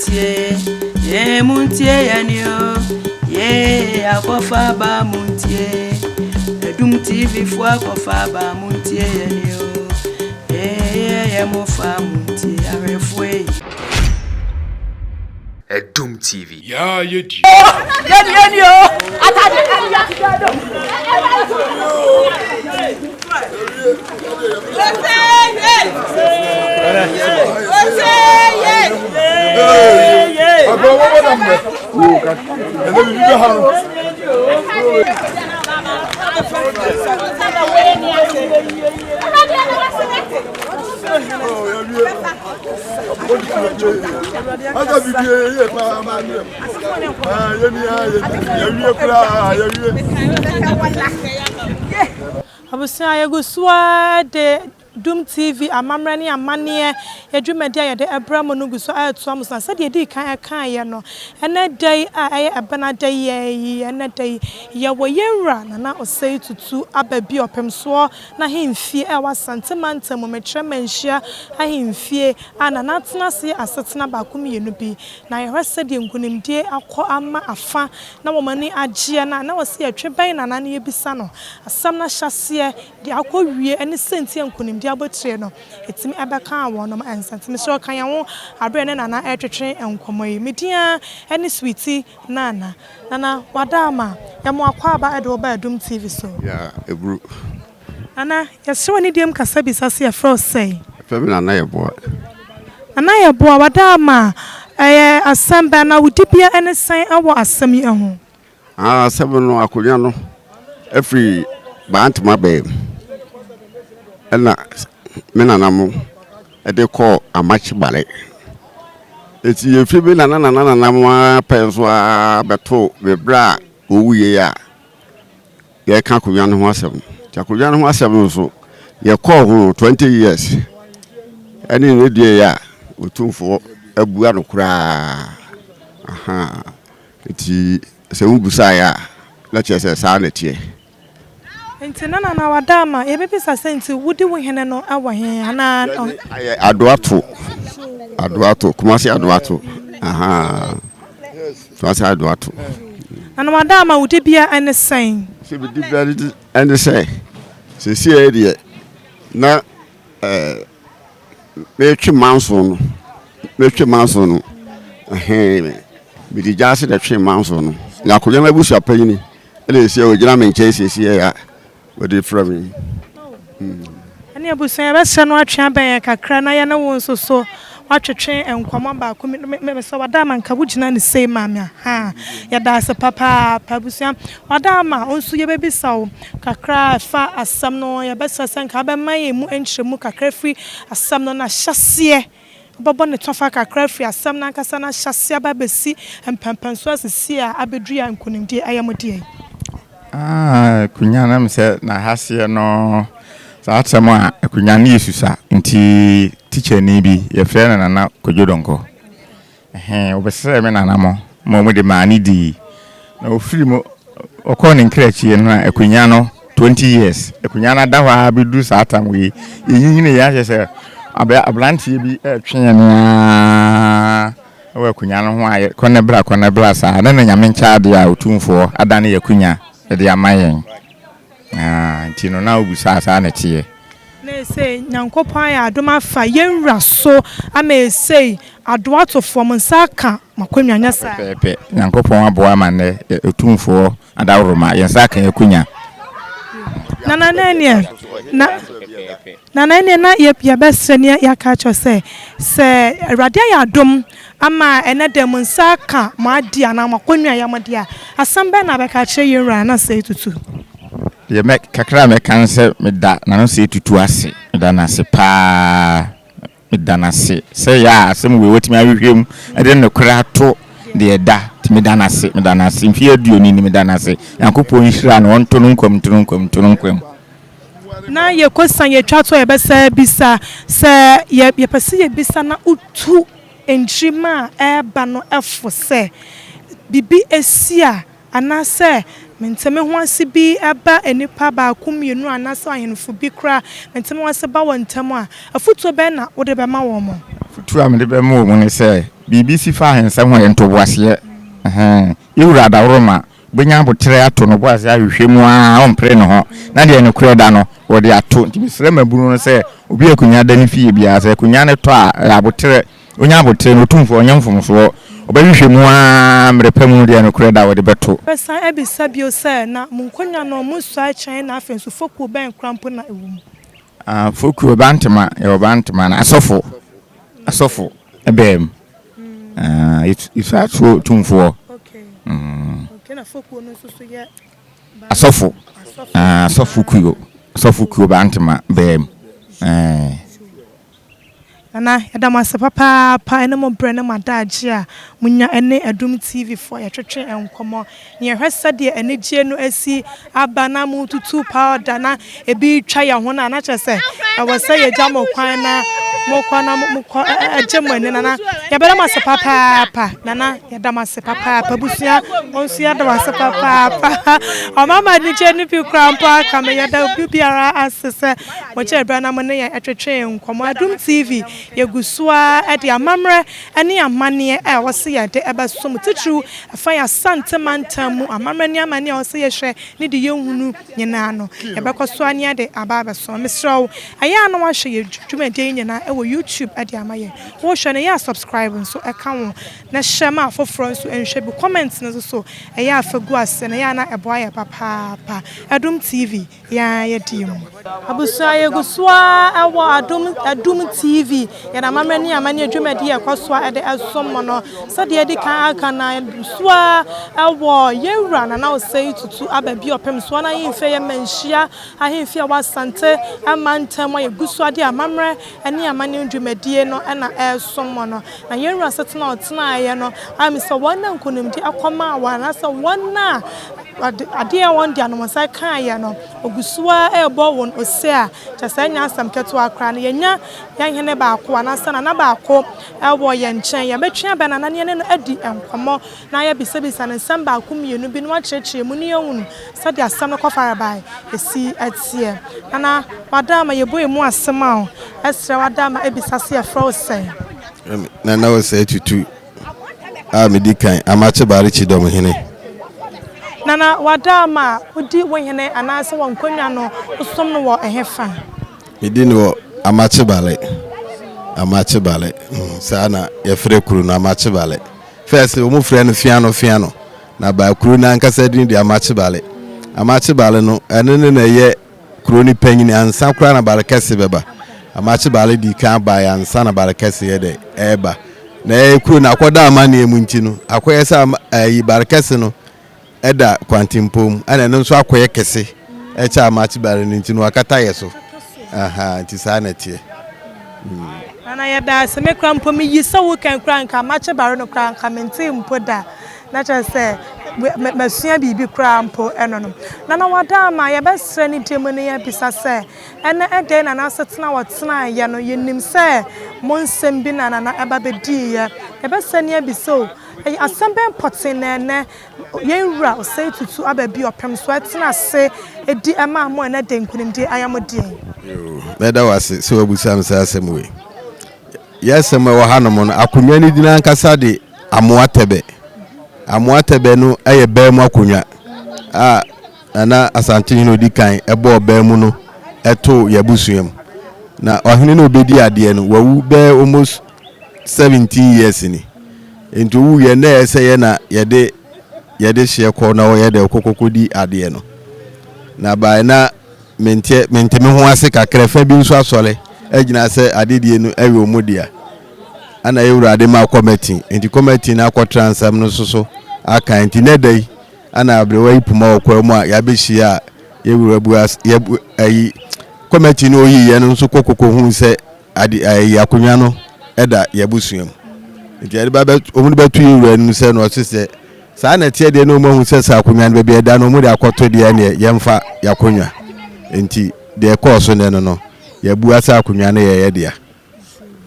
Muntie, yee muntie yɛn o, yee akɔfa aba muntie. Adum TV fo akɔfa aba muntie yɛn o, yee yɛ mo fa muntie ahwɛfoɔ yi. Adum TV. Yaa yɛ di. Yɛn yɛn o, atade ɛni ati dɛ do. Abusua, yɛgu so ara de Dum TV amammerɛ ne amanneɛ dwumadi a yɛde brɛ mo no gu so retoa mo so. Na sɛdeɛ yɛdii kan kaeɛ no, ɛnnɛ da yi a ɛyɛ Ɛbɛnada yi ara yi, ɛnnɛ da yi, yɛwɔ yɛn wura Nana Osei Tutu aba bi Ɔpemsoɔ n'ahemfie a ɛwɔ Asante mantam mu, mekyerɛ Manhyia ahemfie a Nana atena ase yɛ asetena baako mmienu bi. Na yɛhwɛ sɛdeɛ nkunimdie akɔ ama afa na wɔn ani agyeɛ no a, na wɔse yɛtwe bɛn Nana na yɛbisa no asɛm no ahyɛaseɛ de akɔ wie ne sɛnti a nkunimdie abotire no ɛtumi ɛbɛkaa wɔnom nsa. Nti mesrɛ wo ka yɛn ho aberɛ a yɛne Nana ɛretwetwe nkɔmmɔ yi. Me din ara ne Sweety Nana. Nana, wada ama? Yɛ mo akwaaba de wo ba Adum TV so. Yeah, Eburu. Nana, yɛsrɛ wo anidie kasa bisa sɛ yɛfrɛ wo sɛn? Yɛfrɛ me Nana Yeboah. Nana Yeboah, wada ama? Ɛyɛ asɛm bɛn anaa wo dibea ne sɛn wɔ asɛm yi ho? Ah, asɛm no, akonnwa no afiri Bantama bɛn mu ɛna me nana mo de kɔɔ Amakye Bale. Eti yɛfiri me nana nana nana mo ara pɛ nso ara bɛtoo me berɛ a wɔwuiɛ a yɛreka akonnwa no ho asɛm. Nti akonnwa no ho asɛm no nso yɛkɔɔ ho 20 years ɛne ne deɛ yɛ a Otumfoɔ abua no koraa. Aha. Nti sɛ wobisaeɛ a, na kyerɛ sɛ saa na ɛteɛ. Nti na Nana wada ama yɛbɛbisa sɛ nti wodi wo hene no wɔ he anaa? Yɛde ayɛ Adoato, Adoato, Kumasi Adoato, ahaa, Kumasi Adoato. Nana wada ama wo dibea ne sɛn? Sɛ me dibea ne sɛ, seesei deɛ na ɛɛ. Meretwe manso no, meretwe manso no, ɛhɛn, mede gya ase na ɛtwee manso no. Na akonnwa no abusua panyin ɛna esi a ogyina me nkyɛn siesie a wɔde frɛ me. Ɛne abusua yɛbɛsrɛ no atwe abɛn yɛn kakra na yɛne wo nso so watwetwe nkɔmmɔ baako. Mesɛ wada ama nka wogyina ne sei ma me ahaa. Yɛda ase papaapa abusua. Wada ama wo nso yɛbɛbisa wo Kakra a ɛfa asɛm no ho, yɛbɛsrɛ sɛ nka wobɛma yɛn mu nkyerɛmu kakra afiri asɛm no n'ahyɛaseɛ. Wobɛbɔ ne tɔfa kakra afiri asɛm no ankasa n'ahyɛaseɛ aba abɛsi mpɛnpɛnsoɔ asisi a abɛduru a nkonimdie ayɛ mo deɛ yi. Ah, Akunya na mesɛ n'ahaseɛ no saa asɛm a Akunya no yɛ susa nti tikyani bi yɛfrɛ no Nana Kwadwo Donkor. Ɛhɛɛ, wɔbɛsrɛɛ me nana mo ma wɔde maa no dii. Na ɔfiri mu, ɔkɔɔ ne nkrakyie no na akonnwa no, 20 years, akonnwa no ada hɔ ara bɛduru saa tam wei. Yɛnyinyini yɛ ahyɛ sɛ abɛ aberanteɛ bi retwe yɛn ara wɔ akonnwa no ho a kɔ na bra kɔ na bra saa. Na na Nyame nkyɛ adeɛ a Otumfoɔ adane yɛn akonnwa de ama yɛn. Ah, nti no na wobisaa saa na ɛteɛ. Na esei Nyankopɔn ayɛ adom afa yɛn Wura so ama esei adoatofoɔ mo nsa aka mo akonnwa, nyɛ saa? Pɛpɛɛpɛ, Nyankopɔn aboa ama nnɛ Otumfoɔ adaworoma yɛn nsa aka yɛn akonnwa. Nana na ɛneɛ na Nana ɛneɛ na yɛbɛsrɛ ne yɛaka akyerɛ wo sɛ, sɛ Awurade ayɛ adom ama ɛnnɛ da yi mo nsa aka mo adeɛ anaa mo akonnwa a ɛyɛ mo dea a, asɛm bɛn na wobɛka akyerɛ yɛn Wura Nana Osei Tutu? Deɛ mɛ kakra a mɛka ne sɛ meda Nana Osei Tutu ase, meda no ase pa ara, meda no ase sɛ ɛyɛ a asɛm wei watumi ahwehwɛ mu de nokorɛ ato deɛ ɛda nti meda no ase, meda no ase, mfeɛ aduonu ni meda no ase, Nyankopɔn nhyira no, ɔnto no nkwa mu, nto no nkwa mu, nto no nkwa mu. Na yɛkɔsiane yɛtwa to a yɛbɛsan abisa sɛ yɛ yɛpɛ sɛ yɛbisa na wotu nkyirimma a ɛreba no fo sɛ biribi asi a anaasɛ mente-me-ho-ase bi ba nnipa baako mmienu anaasɛ ahemfo bi koraa mente-me-ho-ase ba wɔn ntam a, afotuo bɛn na wode bɛma wɔn? Afotuo a mede bɛma wɔn ne sɛ, Biribi si fa ahensɛm ho a, ɛyɛ ntoboaseɛ. Ɛhɛn. Yɛ wura adaworoma bɛnya aboterɛ ato no bo ase ahwehwɛ mu ara, ɔmpere ne ho, na deɛ nokorɛ da no, wɔde ato. Nti mesrɛ mmabunu no sɛ, obi a akonnwa da ne fie biara, sɛ akonnwa no tɔ a, ɛyɛ aboterɛ. Ɔnya aboterɛ no, Otumfoɔ, ɔnyɛ mfomsoɔ. Ɔbɛhwehwɛ mu ara, mmerɛ pa mu no, deɛ nokorɛ da, wɔde bɛto. Bɛsan abisa bio sɛ, Na mo nkonnwa no, mosua kyɛn na afei nso fokuo bɛn koraa mpo na ɛwɔ mu? Ah, fokuo, Bantama, yɛwɔ Bantama no, asɔfo, asɔfo baa mu. Ah, yɛsua tuo tumfoɔ. Mm. Asɔfo, ah, asɔfo kuo, asɔfo kuo Bantama baa mu. Eh. Nana, yɛda mo ase papaapa ne mo berɛ ne mo adaagye a monya ne Adum TV foɔ yɛtwetwe nkɔmmɔ na yɛhwɛ sɛdeɛ anigyeɛ no asi aba na motutu powder na ebi retwa yɛn ho no a na kyerɛ sɛ ɛwɔ sɛ yɛgya mo kwan na mokɔ na mokɔ gye mo ani. Nana, yɛbɛda mo ase papaapa. Nana, yɛda mo ase papaapa. Abusua, mo nso yɛda mo ase papaapa. Ɔmama anigyeɛ no bi koraa mpo aka me. Yɛda obi biara ase sɛ Mokyɛɛ berɛ na mo ne yɛn twetwee nkɔmmɔ. Adum TV, yɛgu so ara de amammerɛ ne amanneɛ a ɛwɔ sɛ yɛde bɛsom, titiriw ɛfa yɛn Asante mantam mu amammerɛ ne amanneɛ a ɛwɔ sɛ yɛhwɛ ne de yɛhunu nyinaa no, yɛbɛkɔ so ara ne yɛde aba abɛsom. Mesrɛ wo, ɛyɛ a na woahwɛ yɛn dwumadie yi nyinaa wɔ YouTube de ama yɛn. Wohwɛ no, ɛyɛ a subscribe nso ka ho, na hyɛ ma afoforɔ nso nhwɛ bi. Comment no nso so, ɛyɛ a fa gu ase, na ɛyɛ a na ɛboa yɛn papaapa. Adum TV. Yɛn ara yɛdi mu. Abusua yɛgu so ara wɔ Adom Adum TV, yɛn amammerɛ ne amanneɛ dwumadi a ɛkɔ so a ɛde ɛsom mo no. Sɛdeɛ yɛadi kan aka no, yɛgu so ara wɔ yɛn wura Nana Osei Tutu aba bi ɔpem soɔ no ahemfie yɛ Manhyia ahemfie a ɛwɔ Asante mantam a yɛgu so ara de amammerɛ ne amanneɛ dwumadie no na ɛresom mo no. Na yɛn wura asetena a ɔtenaeɛ no, ayɛ me sɛ wɔn a nkonimdi kɔmaa wɔn anaasɛ wɔn a Adeɛ a wɔn de anom nsa kaeɛ no, wɔgu so ara rebɔ wɔn ose a, kyerɛ sɛ ɛnyɛ asɛm ketewa koraa no. Yɛanya yɛn hene baako anaasɛ nana baako wɔ yɛn nkyɛn. Yɛbɛtwe abɛn nana na yɛne no adi nkɔmmɔ na yɛabisabisa no nsɛm baako mmienu bi na wakyerɛkyerɛ mu na yɛahunu sɛdeɛ asɛm no kɔfarebae si teɛ. Nana, w'adaama, yɛbɔ emu asɛm a, ɛsrɛ w'adaama bisa sɛ yɛfrɛ wo sɛn? Nana Osei Tutu. a medi kan, Amakye Bare Kyidɔm hene. Nana, w'adaama a wodi wo hene anaasɛ wɔ nkonnwa no, wosom no wɔ ɛhefa? Medi no wɔ Amakye Bale, Amakye Bale, mm, saa na yɛfrɛ kuro no, Amakye Bale. First, wɔn frɛ no Fiano Fiano, na baa kuro no ankasa din de Amakye Bale. Amakye Bale no, ɛno ne na ɛyɛ Kuro no panyin ansa koraa na bare kɛse bɛba. Amakye bare dii kan baeɛ ansa na bare kɛse yɛ dɛ ɛreba. Na ɛyɛ kuro no akɔda amanneɛ mu nti no, akɔyɛ sɛ ama ɛyi bare kɛse no ɛda kwantempɔn mu ɛna ɛno nso akɔyɛ kɛse ɛkyɛ amakye bare no nti no wakata yɛ so. Aha, nti saa na ɛteɛ. Mm. Nana yɛda ase me koraa mpo meyi sɛ wokan koraa nka amakye bare no koraa nka mentee mpo da. Na kyerɛ sɛ, masua biribi koraa mpo ɛno no. Na na wada ama yɛbɛsrɛ ne din mu na yɛabisa sɛ, Ɛnnɛ ɛdɛn na n'asetena a ɔtenaeɛ no, yɛnim sɛ mo nsɛm bi na Nana ɛba bɛdiiɛ. Yɛbɛsrɛ na yɛabisa o, ɛyɛ asɛm bɛn pɔtee na ɛnnɛ yɛn Wura Osei Tutu aba bi ɔpem so ɛtena ase di ɛmaa mo ɛnnɛ de nkunimdie ayɛ mo deɛ yi? Yoo, mɛda wo ase sɛ woabisa me saa asɛm wei. Yɛn asɛm a ɛwɔ hanom no, akonnwa no din ankasa de Amoa Tɛbɛ. Amoa Tɛbɛ no yɛ baa mu akonnwa a Nana Asantehene a ɔdi kan bɔɔ baa mu no too yɛn abusua mu. Na ɔhene no a ɔbɛdi adeɛ no, wawu bɛyɛ almost 17 years ni. Nti ɔwuiɛ na ɛyɛ sɛ yɛ na yɛde yɛde hyeɛ kɔ na ɔyɛ dɛ ɔkɔkɔkɔdi adeɛ no. Na bae na Mente mente me ho ase kakra, fa bi nso asɔre agyina sɛ adedie no ɛyɛ wɔn dea. Ɛna Awurade ma kɔmɛti, nti kɔmɛti no akɔtra nsɛm no nso so aka. Nti nɛ da yi, ɛna aberewa yi poma wɔ kwan mu a yɛabɛhyia a yɛwura bu as yɛbu ayi kɔmɛti no oyiiɛ no nso kɔ kɔkɔ hu sɛ ade ayi akonnwa no ɛda yɛabusua mu. Nti yɛde ba bɛ wɔn de bɛto yɛ wura anim sɛ na ɔse sɛ Saa na ɛteɛ deɛ na wɔn ahu sɛ sɛ akonnwa no baabi a ɛda no wɔn de akɔto deɛ ɛneɛ yɛmfa y'akonnwa. Nti deɛ ɛkɔɔ so nnɛ no no yɛabua sɛ akonnwa no yɛ yɛ dea.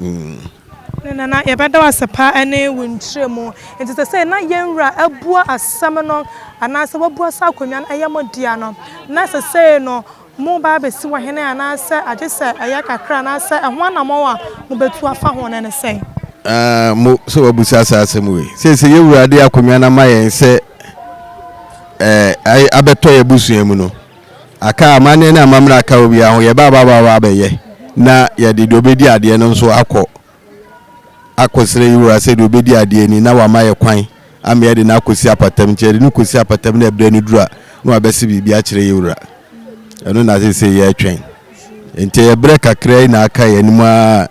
Mm. Ne Nana yɛbɛda wo ase paa ne wo nkyerɛmu. Nti sɛsɛi na yɛn wura abua asɛm no anaasɛ wabua sɛ akonnwa no ɛyɛ mo dea no na sɛsɛi no mo ba abɛsi wɔ hene anaasɛ agye sɛ ɛyɛ kakra anaasɛ ɛho anamɔn a mobɛtu afa ho no ne sɛn? Ah, mo sɛ wabusa saa asɛm wei. Seesei yɛn wura de akonnwa no ama yɛn sɛ ɛɛ abɛtɔ yɛn abusua mu no. Aka amanneɛ ne amammerɛ aka obiara ho, yɛba aba aba abɛyɛ na yɛde deɛ ɔbɛdi adeɛ no nso akɔ akɔsrɛ yɛn wura sɛ deɛ ɔbɛdi adeɛ ni na wama yɛ kwan ama yɛde no akɔsi apatam. Nti yɛde no kɔsi apatam na ɛberɛ no duru a na wabɛse biribi akyerɛ yɛn wura. Ɛno na seesei yɛretwɛn. Nti ɛyɛ berɛ kakra yi na aka yɛn anim ara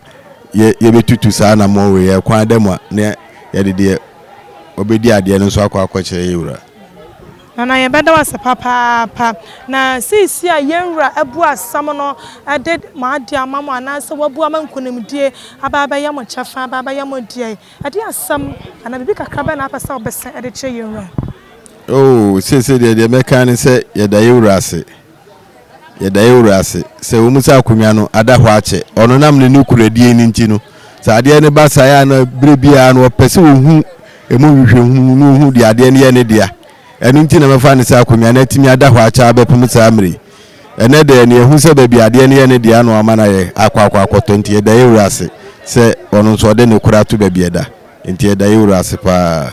yɛ yɛbɛtutu saa anammɔn wei. Yɛ kwan da mu a na yɛde deɛ ɔbɛdi adeɛ no nso akɔ akɔkyerɛ yɛn wura. Nana yɛbɛda wo ase papaapa. Na seesei a yɛn wura abu asɛm no de mo adeɛ ama mo anaasɛ wabu ama nkunimdie aba abɛyɛ mo kyɛfa aba abɛyɛ mo deɛ yi, ɛdeɛn asɛm anaa biribi kakra bɛn na wopɛ sɛ wobɛsa de kyerɛ yɛn wura? Oh, seesei deɛ, deɛ mɛka ne sɛ yɛda yɛn wura ase. Yɛda yɛn wura ase sɛ ɛwɔ mu sɛ akonnwa no ada hɔ akyɛ, ɔno nam ne nokorɛdie no nti no, sɛ adeɛ no ba saa a na berɛ biara no ɔpɛ sɛ ɔhu ɛmu nhwehwɛmu na ɔhu deɛ adeɛ no yɛ ne dea. Ɛno nti na mɛfa no sɛ akonnwa no atumi ada hɔ akyɛ abɛpem saa mmerɛ yi. Ɛnnɛ deɛ nea ɛhu sɛ baabi adeɛ no yɛ ne dea na wama no ayɛ akɔ akɔ akɔtɔ nti yɛda yɛn wura ase sɛ ɔno nso ɔde nokorɛ ato baabi ɛda. Nti yɛda yɛn wura ase paa.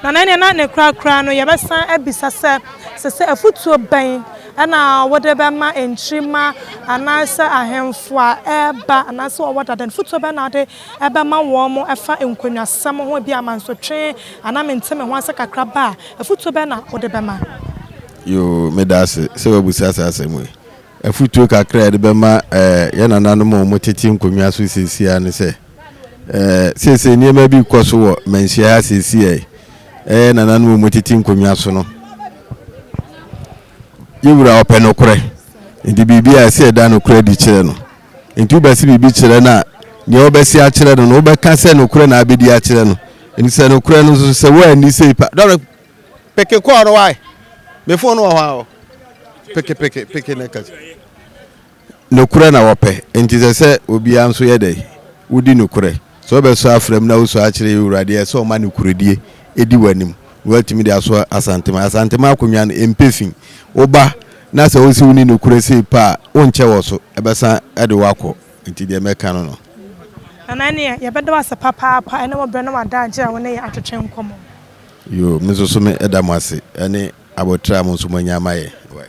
Na na ɛnneɛ na ne korakora no yɛbɛsan abisa sɛ, sese afotuo bɛn na wode bɛma nkyirimma anaasɛ ahemfo a ɛreba anaasɛ wɔwɔ dada no, afotuo bɛn na wode bɛma wɔn ɛfa nkonnwasɛm ho, ebia mansotwe anaa mente me ho ase kakra ba a, afotuo bɛn na wode bɛma? Yoo, meda ase sɛ woabisa saa asɛm yi. Afotuo kakra a yɛde bɛma yɛn nananom a wɔtete nkonnwa so seesei ara ne sɛ, Seesei nneɛma bi rekɔ so wɔ manhyia ha seesei yi. Ɛyɛ nananom a wɔtete nkonnwa so no. Yɛn wura ɔpɛ nokorɛ. Nti biribi a ɛsɛ yɛda nokorɛ adi kyerɛ no. Nti wobɛse biribi kyerɛ no a, nea wobɛse akyerɛ no no, wobɛka sɛ nokorɛ na abɛdi akyerɛ no. Nti sɛ nokorɛ no nso sɛ woanni sei pa. Dɔre, peke kɔɔ no wae. Me fon no wɔ hɔ a o. Peke peke peke na ka. Nokorɛ na wɔpɛ, enti ɛsɛ sɛ obiara nso yɛ dɛn? Wodi nokorɛ. Sɛ wobɛsɔ afra mu na wosɔ akyerɛ yɛn Wura deɛ, ɛsɛ sɛ ɔma nokorɛdie di w'anim na woatumi de asoa Asantema. Asantema akonnwa no, ɛmpɛ fi. Woba na sɛ wose wonni nokorɛ sei pɛ a, wonkyɛ wɔ so, ɛbɛsan de wo akɔ. Enti deɛ mɛka no no. Nana ɛneɛ yɛbɛda wo ase papaapa ɛne wo berɛ ne w'adagyeɛ a wo ne yɛn atwetwe nkɔmmɔ. Yoo, me nso so me da mo ase ɛne aboterɛ a mo nso moanya ama yɛn. Wai.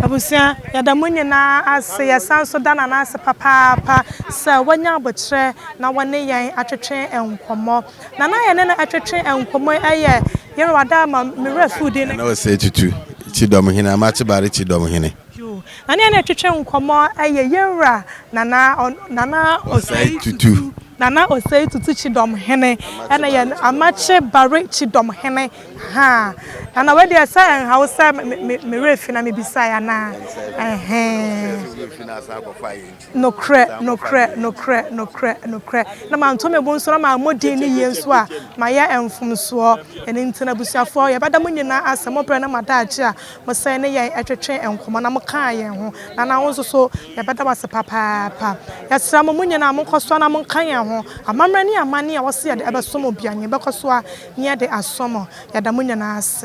Abusua, yɛda mo nyinaa ase. Yɛsan nso da Nana ase papaapa sɛ wanya aboterɛ na wɔne yɛn atwetwe nkɔmmɔ. Nana a yɛne no twetwe nkɔmmɔ yi yɛ Yɛn Wadaama, me werɛ afi wo din no. Nana Osei Tutu, Kyidɔmhene, Amakyebare Kyidɔmhene. Yoo, na ne yɛne no twetwe nkɔmmɔ yɛ yɛn wura Nana, Nana Osei Tutu, Nana Osei Tutu Kyidɔmhene, ɛna yɛn Amakyebare Kyidɔmhene. Ahaa, Nana wei deɛ sɛ ɛnha wo sɛ me me me werɛ fi na mebisae anaa? Ɛhɛn. Nokorɛ, nokorɛ, nokorɛ, nokorɛ, nokorɛ. Na manto me bo nso na mammɔ din no yie nso a, mayɛ mfomsoɔ. Ɛno nti no abusuafoɔ, yɛbɛda mo nyinaa ase, mo berɛ ne mo adagyeɛ a mosɛe ne yɛn twetwee nkɔmmɔ na mokaa yɛn ho. Nana wo nso so, yɛbɛda wo ase papaapa. Yɛsrɛ mo, mo nyinaa monkɔ so ara na monka yɛn ho. Amammerɛ ne amanneɛ a wɔse yɛde bɛsom obiara no, yɛbɛkɔ so ara na yɛde asom. Yɛda mo nyinaa ase.